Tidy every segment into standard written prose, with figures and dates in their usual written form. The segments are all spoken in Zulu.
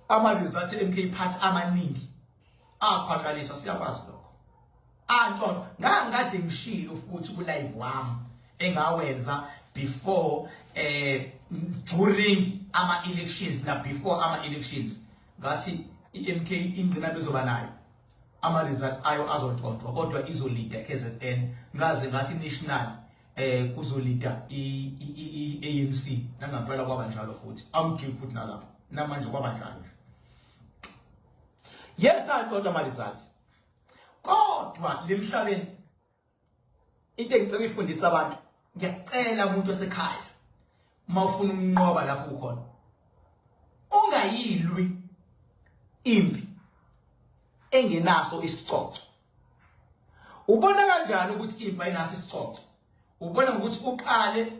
Ama-results e-MK Party amaningi akhwahlaliswa, siyakwazi lokho. Antshontsho ngangikade ngishilo futhi ku-live wami engawenza before, during ama-elections na before ama-elections, ngathi i-MK ingqinamba ezoba nayo, ama-results ayo azontshontshwa, kodwa izo-leada KZN. Ngaze ngathi national kuzo-leada i-ANC. Nangampela kwaba njalo futhi, angijiki futhi nalapho namanje kwaba njalo nje. Yes, antshontsha ama-results, kodwa lemhlabeni into engicela uyifundisa abantu, ngiyacela umuntu osekhaya, uma ufuna ukunqoba lapho ukhona, ungayilwi impi engenaso isicoco. Ubona kanjani ukuthi impi ayinaso isicoco? Ubona ngokuthi uqale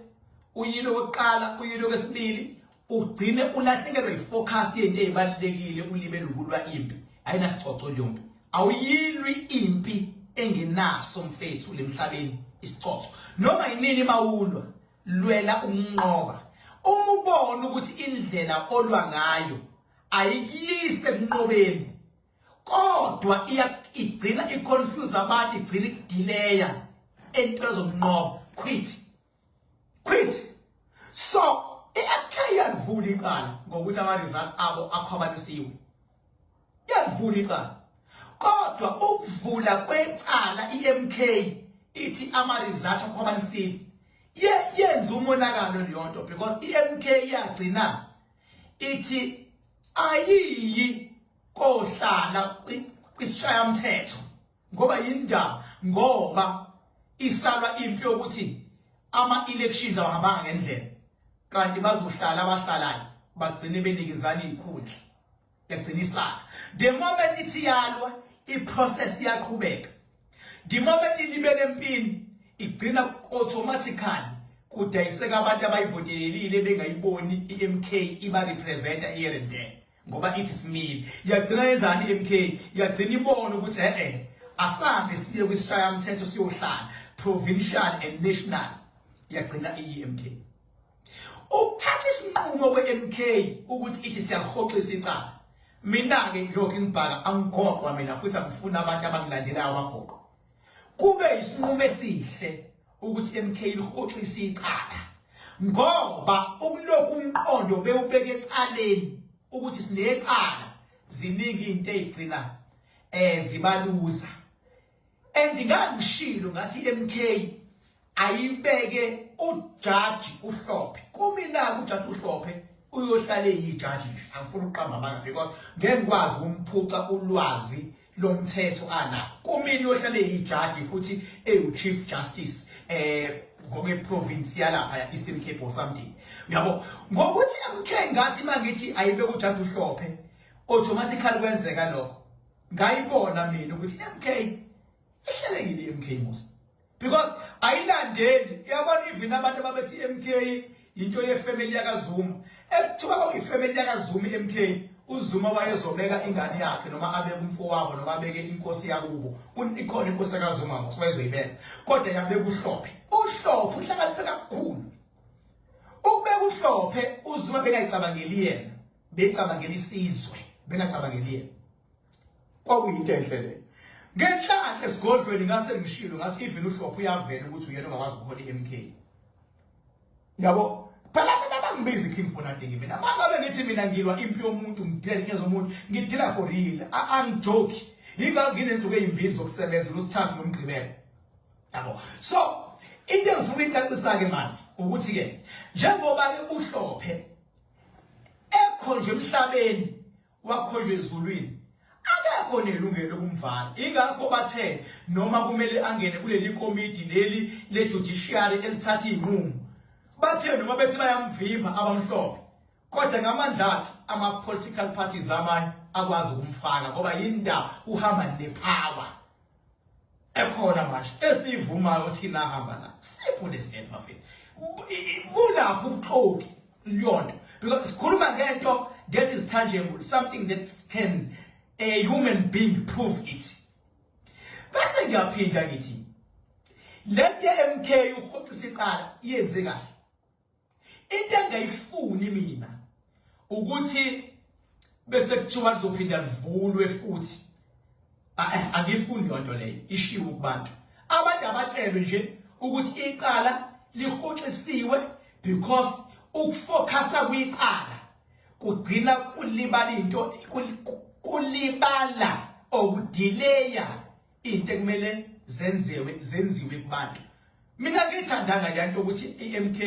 uyilo kokuqala, uyilo kwesibili, ugcine ulahlekelwe i-focus yento ezibalulekile, ulibele ukulwa impi ayinasicoco. Leyo mpi awuyilwi, impi engenaso, mfethu, lemhlabeni isicoco. Noma yinini mawulwa, lwela ukunqoba. Uma ubona ukuthi indlela olwa ngayo ayikuyise ekunqobeni, kodwa igcina i-confuse abantu, igcina iku-delaya into ezokunqoba, quit, quit. So i-MK iyalivula icala ngokuthi ama-results abo akhwabanisiwe, iyalivula icala, kodwa ukuvula kwecala i-MK ithi ama-results akhwabanisiwe yenza umonakalo leyo nto, because i-MK yagcina ithi ayiyi kohlala kwisishayamthetho. Ngoba yindaba? Ngoba isalwa impi yokuthi ama-elections awahambanga ngendlela, kanti bazohlala abahlalayo bagcine benikezana iy'khundla, yagcina isala. The moment ithi yalwa, i-process iyaqhubeka. The moment ilibele empini, igcina automatically kudayiseka abantu abayivotelelile bengayiboni i-MK iba representa here and there, ngoba ithi simile. Yagcina yenzani i-MK? Yagcina ibona ukuthi eh asambe siye kwisishayamthetho, siyohlala provincial and national. Yagcina iyi-MK. Ukuthatha isinqumo kwe-MK ukuthi ithi siyahoxisa icala, mina-ke ngilokhu ngibhaka, angigoqwa mina futhi angifuni abantu abangilandelayo abagoqwa. Kube isinqumo esihle ukuthi MK lihoxisa icala, ngoba ukulokhu umqondo bewubeke ecaleni ukuthi sinecala, ziningi izinto ezigcina zibaluza. And ngangishilo ngathi MK ayibeke ujaji uHlophe. Kumina ujaji uHlophe uyohlala eyijaji nje, angifuni ukuqamba amanga because ngeke ngikwazi ukumphuca ulwazi lomthetho ana. Kumina uyohlala eyijaji futhi eyu chief justice ngokwe province yalapha ya Eastern Cape or something, uyabo. Ngokuthi MK ngathi mangithi ayibeke ujaji uHlophe, automatically kwenzeka lokho. Ngayibona mina ukuthi MK ihlelekile, MK mos, because ayilandeli. Uyabona, even abantu ababethi MK into ye-family yakaZuma, ekuthiwa kwakuyi-family yakaZuma i-MK, uZuma wayezobeka ingane yakhe noma abeke umfowabo noma abeke inkosi yakubo. Ikhona inkosi yakaZuma mos, wayezoyibeka, kodwa yabeka uHlophe. UHlophe uhlakaniphe kakhulu. Ukubeka uHlophe, uZuma bengayicabangeli yena, becabangela isizwe, bengacabangeli yena. Kwakuyinto enhle leyo. Ngenhlanhla esigodlweni ngase ngishilo ngathi even uHlophe uyavela ukuthi uyena ongakwazi ukuhola i-MK, yabo. Phela mina bangibiza King for nothing. Mina mangabe ngithi mina ngilwa impi yomuntu, ngidila inkinga zomuntu, ngidila for real, angi-joke. Yingakho nginensuku ezimbili zokusebenza, uLwesithathu noMgqibelo, yabo. So into engifuna ukuyicacisa ke manje ukuthi ke njengoba ke uHlophe ekhonje emhlabeni, wakhonjwa ezulwini, akekho nelungelo lokumvala. Ingakho bathe noma kumele angene kuleli komidi leli le judiciary elithatha izinqumo, bathe noma bethi bayamvimba abamhlophe, kodwa ngamandla akhe ama political parties amanye akwazi ukumfaka, ngoba yindaba uhamba ne-power ekhona manje esiyivumayo thina hamba la. Simple as that, bafethu. Bulapho ubuxoki leyonto, because sikhuluma ngento that is tangible, something that can a human being prove it. Bese ngiyaphinda ngithi lento ye-MK uhoxisa icala iyenze kahle. Into engayifuni mina ukuthi Bese kuthiwa lizophinda livulwe futhi. Angifuni yonto leyo ishiwo kubantu. Abantu abatshelwe nje ukuthi icala lihoxisiwe because ukufocusa kwicala kugcina kulibala into, kulibala okudileya into ekumele zenziwe zenziwe kubantu. Mina ngithandanga le nto ukuthi iMK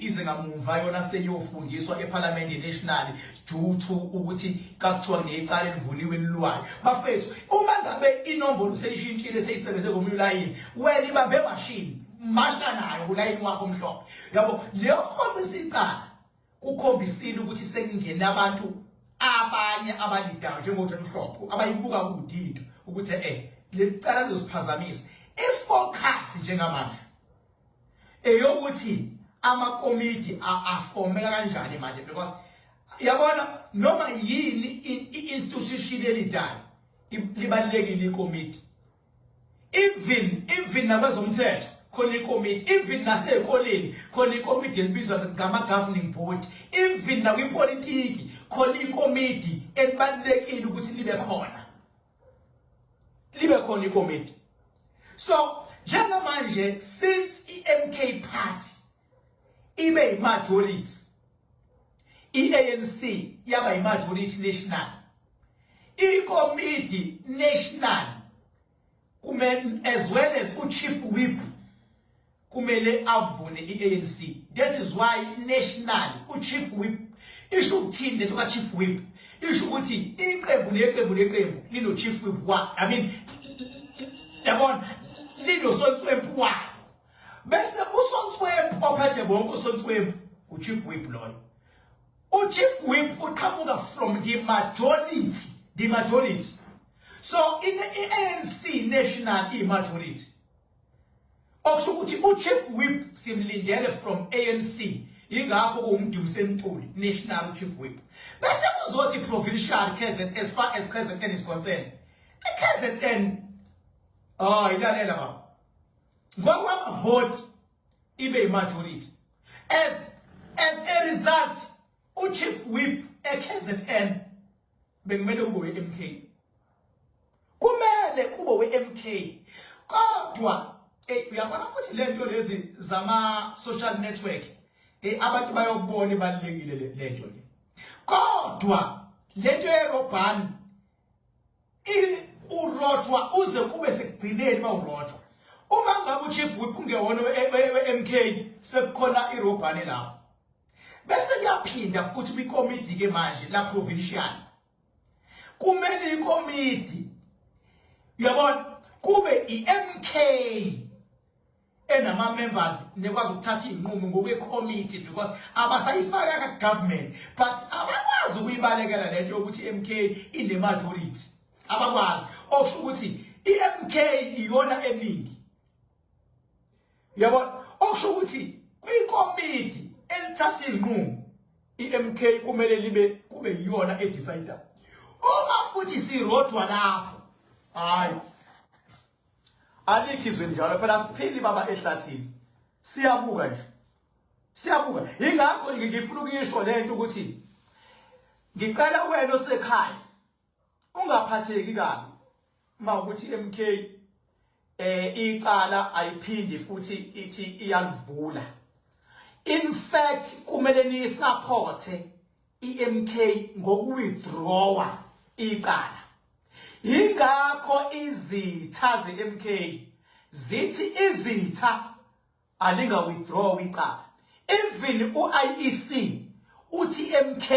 ize ngamumva yona seyofundiswa eParliament National due to ukuthi kakuthiwa kunecala elivuliwe elilwayo. Bafethu, uma ngabe inombolo seyishintshile seyisebenze ngomunye ulayini, wena ibambe mashini masha nayo kulayini wakho omhlophe. Yabo leyo hoxisa icala kukhombisile ukuthi sekungena abantu abanye abalidayo njengoJohn Hlophe abayibuka kude into ukuthi leli cala lizosiphazamisa. Ifocus njengamanje eyokuthi amakomidi afomeka kanjani manje, because yabona noma yini i-institution elidayo libalulekile ikomidi. Even nakwezomthetho khona ikomiti, even nasey'koleni khona ikomiti elibizwa ngama-governing board, even nakwipolitiki khona ikomiti elibalulekile ukuthi libe khona, libe khona ikomiti. So njengamanje since i-MK Party ibe i-majority, i-ANC yaba i-majority national, ikomiti national kumele as well as uchief whip kumele avune i-ANC. That is why national uchief whip isho ukuthini lento ka chief whip? Isho ukuthi iqembu neqembu neqembu lino chief whip wa, I mean yabona lino sontswempu walo, bese usontswempu ophethe bonke usontswempu uchief whip loyo. Uchief whip uqhamuka from the majority, the majority. So in the ANC national i-majority, okusho ukuthi uchief whip simlindele from ANC, ingakho kuwuMdumiseni Ntuli national chief whip. Bese kuzothi provincial KZN, as far as KZN is concerned, iKZN, oh ilalela baba, ngokwamavoti ibe i-majority. As a result uchief whip eKZN bekumele kube we-MK, kumele kube we-MK. Kodwa uyabona futhi lento lezi zama social network, abantu bayokubona ibalulekile lento le. Kodwa lento yerobhani urojwa uze kube sekugcineni bawurojwa. Uma ngabe uchief whip ungewona we-MK, sekukhona irobhani lapho. Bese kuyaphinda futhi kwikomidi ke manje la provincial, kumele ikomidi uyabona kube iMK enama members nekwazi ukuthatha izinqumo ngokwe-committee, because abasayifaka ka government, but abakwazi ukuyibalekela lento yokuthi iMK ine majority, abakwazi. Okusho ukuthi iMK iyona eningi, uyabona, okusho ukuthi kwikomidi elithatha izinqumo iMK kumele libe kube iyona edecide. Uma futhi sirodwa lapho, hayi alikho izwe njalo phela, siphili baba ehlathini, siyabuka nje, siyabuka. Ingakho ngifuna ukuyisho lento ukuthi ngicela wena osekhaya ungaphatheki kabi uma ukuthi MK icala ayiphindi futhi ithi iyalivula. In fact kumele niyisupport iMK ngokuwithdrawa icala. Ingakho izitha zeMK zithi izitha alinga withdraw icala. Even uIEC uthi MK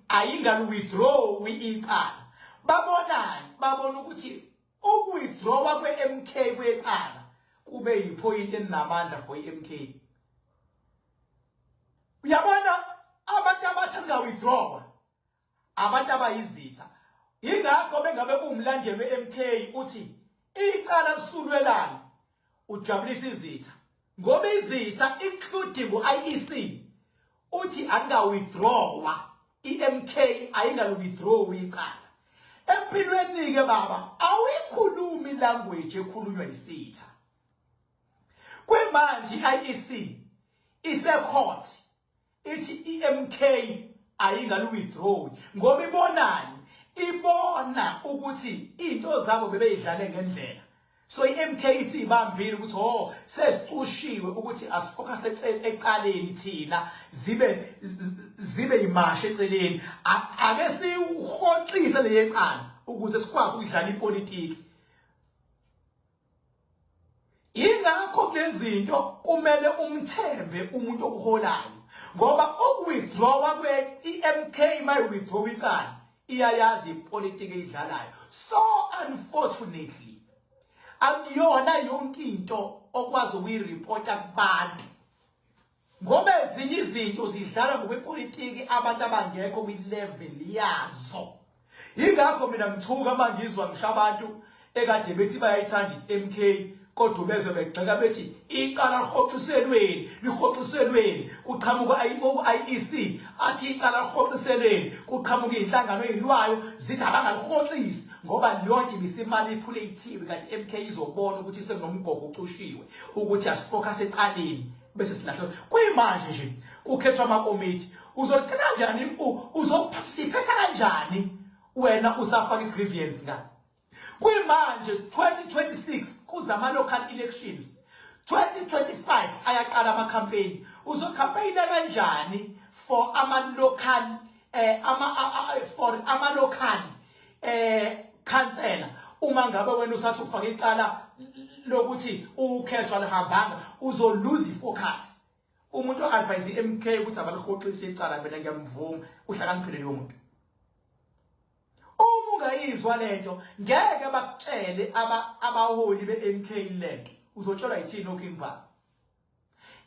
ayingalu withdraw icala. Babonani? Babona ukuthi ukuwithdrawa kwe-MK kwecala kube yipoint enamandla for iMK. Uyabona abantu abathi withdraw abantu abayizitha. Ingakho bengabe uwumlandeli we-MK uthi icala lisulwelani, ujabulisa izitha, ngoba izitha including u-IEC uthi akunga-withdrawa, i-MK ayingalu-withdraw icala. Empilweni-ke baba awuyikhulumi language ekhulunywa yisitha. Kwemanje i-IEC isecourt ithi i-MK Ayingalu-withdraw ngoba ibonani? Ibona ukuthi into zabo bebeyidlale ngendlela. So i-MK isibambile ukuthi oh, sesicushiwe ukuthi asifocus ecaleni thina, zibe imashe eceleni, ake siwuhoxise leyecala ukuze sikwazi ukudlala ipolitiki. Ingakho kulezinto kumele umthembe umuntu okuholayo, ngoba ukuwithdrawa kwe-MK, mayi-withdraw icala, iyayazi ipolitiki eyidlalayo. So unfortunately akuyona yonke into okwazi ukuyiripota kubantu, ngoba ezinye izinto zidlala ngokwepolitiki abantu abangekho kwi-level yazo. Yingakho mina ngithuka uma ngizwa ngisho abantu ekade bethi bayayithanda i-MK, kodwa bezwe begxeka bethi icala lihoxiselweni, lihoxiselweni, kuqhamuka ku-IEC athi icala lihoxiselweni, kuqhamuka iy'nhlangano ey'lwayo zithi abangalihoxisi ngoba leyonto ibisimanipulatiwe. Kanti i-MK izobona ukuthi sekunomgogo ucushiwe ukuthi asifocus ecaleni bese silahle. Kuyimanje nje kukhethwa amakomiti, uzolikhetha kanjani? Uzophatha kanjani wena usafaka i-grievance nga? Kuyimanje 2026 kuza ama-local elections, 2025 ayaqala ama-campaign. Uzocampaigna kanjani for ama-local eh ama for ama-local councillor uma ngabe wena usathi ufaka icala lokuthi ukhetho alihambanga? Uzolose ifocus. Umuntu o-advise i-MK ukuthi abalihoxise icala, mina ngiyamvuma, uhlakaniphile leyo muntu. Uma ungayizwa lento, ngeke bakutshele abaholi be-MK lento, uzotshelwa yithini oKing Baba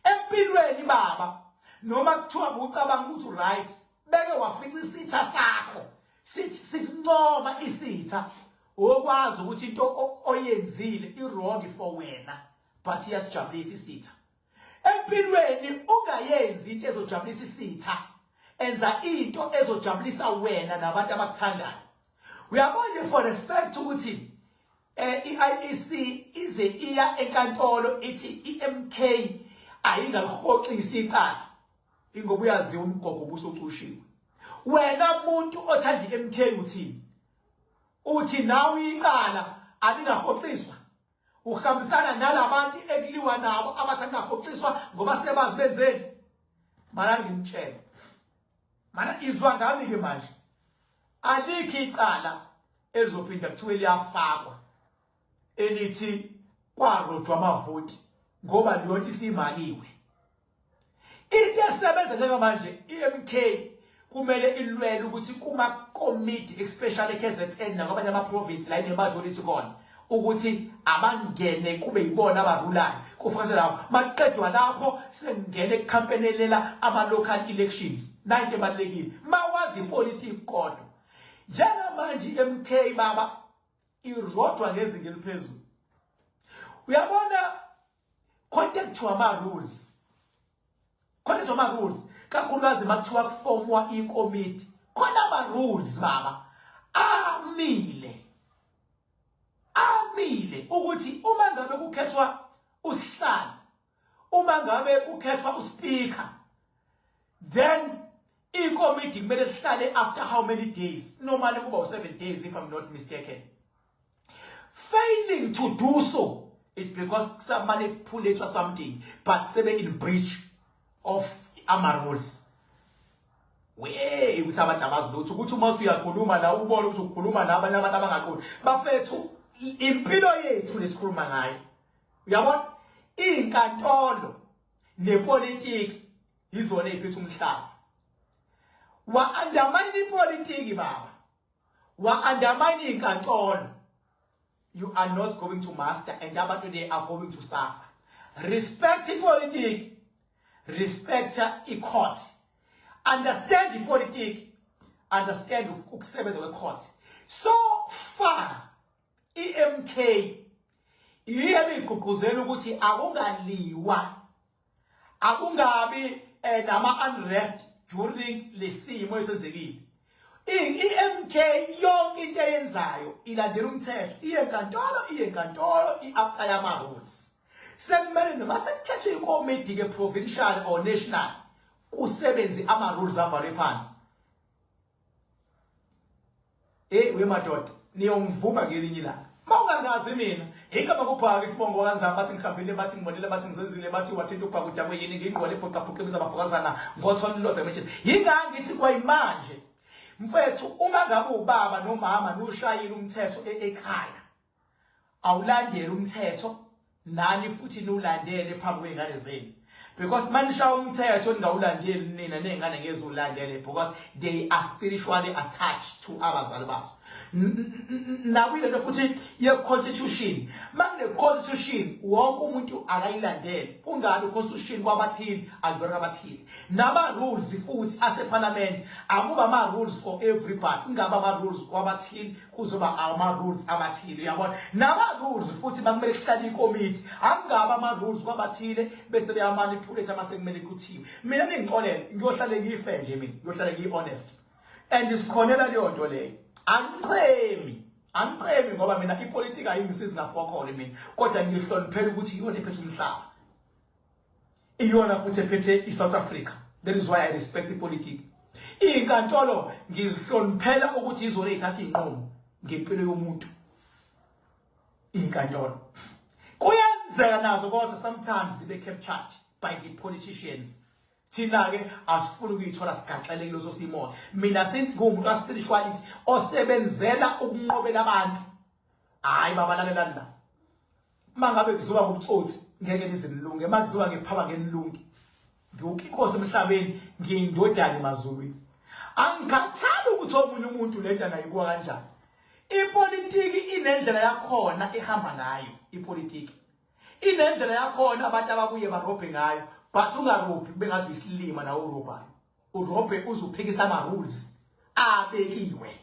empilweni baba. Noma kuthiwa ucabanga ukuthi right, beke wafica isitha sakho sithi sikuncoma isitha, okwazi ukuthi into oyenzile i-wrong for wena, but iyasijabulisa isitha. Empilweni ungayenzi into ezojabulisa isitha, enza into ezojabulisa wena nabantu abakuthandayo. Uyabona, for the fact ukuthi i-IEC ize iya enkantolo ithi iMK ayingalihoxisi icala, ingoba uyaziwa umgogo obusucushiwe. Wena muntu othanda iMK uthini? Uthi nawe icala alingahoxiswa? Uhambisana nalabantu ekuliwa nabo abathi alingahoxiswa ngoba sebazi benzeni? Mana ngimtshele, mana izwa ngami ke manje, alikho icala elizophinda kuthiwe liyafakwa elithi kwarojwa amavoti, ngoba leyo nto isimakiwe. Into esebenza njengamanje, i-MK kumele ilwele ukuthi kuma-komiti, especially KZN nakwamanye ama-province la ine-majority khona, ukuthi abangene kube yibona abarulayo, kufakwe lapho. Maqedwa lapho, sengene kucampaignelela ama-local elections. Nanto ebalulekile mawazi ipolitiki. Kodwa njengamanje i-MK baba irodwa ngezinga eliphezulu. Uyabona, khona kuthiwa ama-rules, khona kuthiwa ama-rules, kakhulukazi uma kuthiwa kufomwa ikomiti, khona ama-rules baba amile, amile ukuthi uma ngabe kukhethwa usihlalo, uma ngabe kukhethwa uspeaker, then ikomiti kumele lihlale after how many days? Normally kuba u7 days, if I'm not mistaken. Failing to do so, it because kusamanipulate something, but sebe in breach of ama rules. We ukuthi abantu abazi lutho, ukuthi uma uthi uyakhuluma la ubone ukuthi ukhuluma nabanye abantu abangaqondi. Bafethu, impilo yethu lesikhuluma ngayo. Uyabona, izinkantolo nepolitiki yizona eziphethe umhlaba. Wa undermine ipolitiki baba, wa undermine inkantolo, you are not going to master, and abantu, they are going to suffer. Respect ipolitiki, respect i-court, understand ipolitiki, understand ukusebenza kwe-court. So far i-MK iye beyigqugquzela ukuthi akungaliwa, akungabi nama unrest during lesimo esenzekile. I-MK yonke into eyenzayo ilandela umthetho, iye enkantolo, iye enkantolo, i-apply ama-rules. Sekumele noma sekukhethwe ikomidi ke, provincial or national, kusebenze ama-rules abhalwe phansi. Hey we madoda, niyongivuma ngelinye ilanga. Mawungangazi mina, igama kubhaka isibongo kanzama bathi ngihambile bathi ngibonile bathi ngizenzile bathi wathinta ubhaka udakwe yini ngingqwele ibhuqabhuqa ibiza abafokazana ngothona lodwa manje. Yingani ngithi kwayimanje mfethu uma ngabe ubaba nomama nushayile umthetho e-, ekhaya awulandeli umthetho nani futhi niwulandele phambi kwey'ngane zenu because manishaya umthetho ningawulandeli nina ney'ngane ngeze ulandele because they are spiritually attached to abazali baso. Nakuyile nto futhi ye-constitution, makune-constitution wonke umuntu akayilandele, kungabi constitution kwabathile akuyona abathile. Nama-rules futhi asephalamende akuba ama-rules for everybody, kungabi ama-rules kwabathile kuzoba ama-rules abathile, uyabona. Nama-rules futhi makumele kuhlale ikomiti, akungabi ama-rules kwabathile bese beyamanipulate uma sekumele kuthiwe. Mina ningixolele, ngiyohlale ngife nje mina, ngiyohlale ngiyi-honest and sikhonela leyo nto leyo. Angichemi, angichemi ngoba mina ipolitiki ayingisizi ngafokhole mina, kodwa ngihloniphela ukuthi iyona ephethe umhlaba, iyona futhi ephethe i-South Africa. That is why I respect ipolitiki. Iy'nkantolo ngizihloniphela ukuthi izona ey'thatha iy'nqumo ngempilo yomuntu. Iy'nkantolo kuyenzeka nazo kodwa sometimes zibe captured by the politicians. Thina-ke asifuni ukuyithola sigaxele kuleso simo. Mina since ngiwumuntu ka-spirituality osebenzela ukunqobela abantu, hhayi babalalelani la. Uma ngabe kuziwa ngobutsotsi ngeke nize nilunge, uma kuziwa ngephaba ngeke nilunge. Ngiwukinkosi emhlabeni, ngiyindodana emazulwini. Angikhathali ukuthi omunye umuntu le nto angayikuwa kanjani. Ipolitiki inendlela yakhona ehamba ngayo. Ipolitiki inendlela yakhona abantu ababuye barobhe ngayo, but ungarobhi kube ngathi uyisilima nawe urobhayo. Urobhe uze uphikisa ama-rules abekiwe,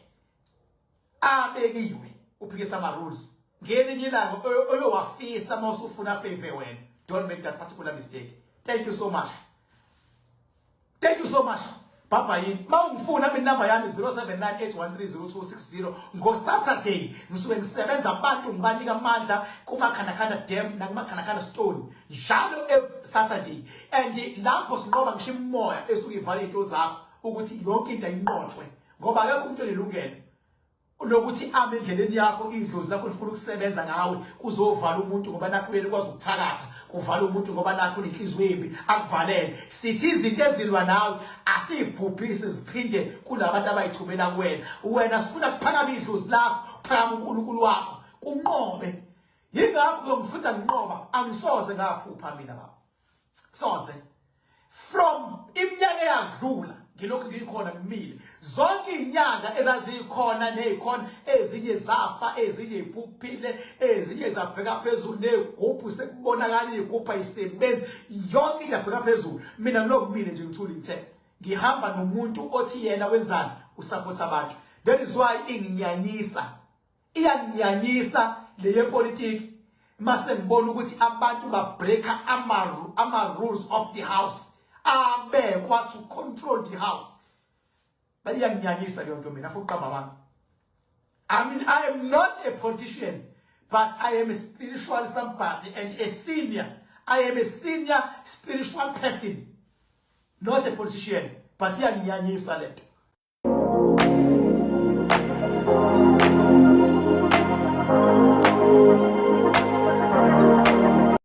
abekiwe, uphikisa ama-rules ngelinye ilanga oyowafisa uma usufuna favor wena. Don't make that particular mistake. Thank you so much, thank you so much. Baba yini uma ungifuna mina, inamba yami 0798130260. Ngo-Saturday ngisuke ngisebenza abantu, ngibanika amandla kuMakhanakhana Dam nakuMakhanakhana Stone njalo every Saturday, and lapho sinqoba ngisho imoya esuke ivala iy'nto zakho ukuthi yonke into ayinqotshwe, ngoba akekho umuntu onelungelo lokuthi ame endleleni yakho. Idlozi lakho lifuna ukusebenza ngawe, kuzovala umuntu ngoba nakho yena ukwazi ukuthakatha, kuvala umuntu ngoba nakho unenhliziyo embi, akuvalele. Sithi izinto ezilwa nawe asiyibhubhise ziphinde kulabantu abayithumela kuwena. Wena sifuna kuphakama idlozi lakho, kuphakama uNkulunkulu wakho, kunqobe. Yingakho uyongifunda nginqoba, angisoze ngaphupha mina baba, soze. From iminyaka eyadlula ngilokhu ngikhona, ngimile. Zonke izinyanga ezazikhona nezikhona, ezinye zafa, ezinye iphuphile, ezinye zabheka phezulu negubhu, sekubonakala igubhu ayisebenzi, yonke iyabheka phezulu. Mina ngilokhu ngimile nje, ngithule, ngithe ngihamba nomuntu othi yena wenzani, usupport abantu. That is why inginyanyisa, iyanginyanyisa le yepolitiki mase ngibona ukuthi abantu babreaka ama rules of the house abekwa to control the house. Bayanginyanyisa leyo nto mina futhi qamba amanga. I mean, I am not a politician, but I am a spiritual somebody and a senior. I am a senior spiritual person, not a politician, but iyanginyanyisa lento.